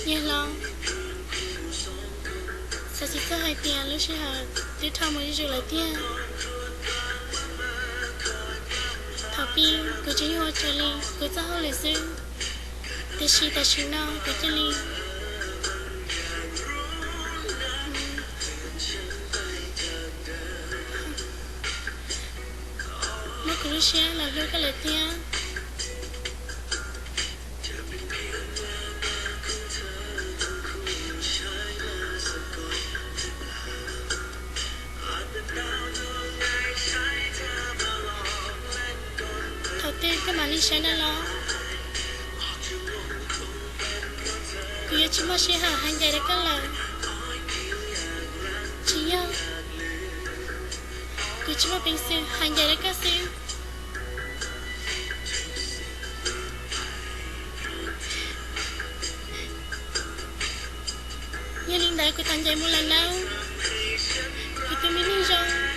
Yawg hlob, xav tsis txog hais tias lub sij hawm twb dhau mus zuj zus lawm tiag. Thaum pib kuv tsis yog ua raws li kuv txoj hauj lwm xwb, tiam sis tam sim no kuv cia li muab kuv lub siab los hlub koj lawm thiab. Thaum twg koj mam li sawv ntawd los, kuv yuav tsis muaj sij hawm hais ncaj rau koj lawm. Tsis yog, kuv tsis muaj peev xwm hais ncaj rau koj xwb. Yog li ntawd kuv tau ncaim mus lawm nawb, kuv tus me neeg zoo.